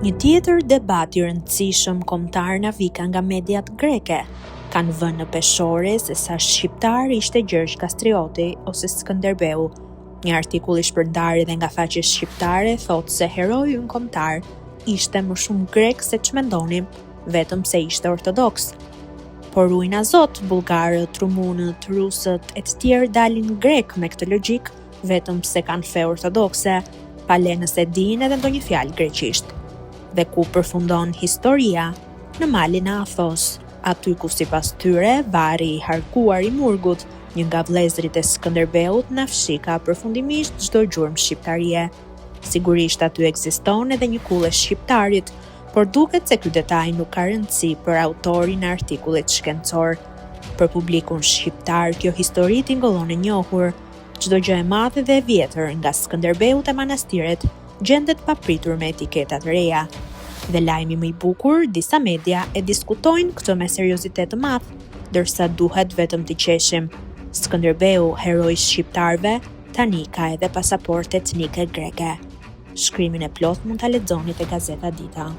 Një tjetër debat i rëndësishëm kombëtar na vika nga mediat greke. Kanë vënë në peshore se sa shqiptar ishte Gjergj Kastrioti ose Skënderbeu. Një artikull i shpërndarë edhe nga faqe shqiptare thotë se heroi ynë kombëtar ishte më shumë grek se ç'mendonim, vetëm se ishte ortodoks. Por rujna Zot, bullgarët, rumunët, rusët e të tjerë dalin grekë me këtë logjikë, vetëm pse kanë fe ortodokse, pale nëse dinë edhe ndonjë fjalë greqisht. Dhe ku përfundon historia? Në malin e Athos, aty ku sipas tyre varri i harkuar i murgut, një nga vëllezërit e Skënderbeut na fshika përfundimisht çdo gjurmë shqiptarie. Sigurisht aty ekziston edhe një kullë e shqiptarit, por duket se ky detaj nuk ka rëndësi për autorin e artikullit shkencor. Për publikun shqiptar kjo histori tingëllon e njohur. Çdo gjë e madhe dhe e vjetër, nga Skënderbeu te manastiret, gjendet papritur me etiketa të reja. Dhe lajmi më i bukur, disa media e diskutojnë këtë me seriozitet të madh, ndërsa duhet vetëm të qeshim. Skënderbeu, heroi i shqiptarëve, tani ka edhe pasaportë etnike greke. Shkrimin e plotë mund ta lexoni te gazeta Dita.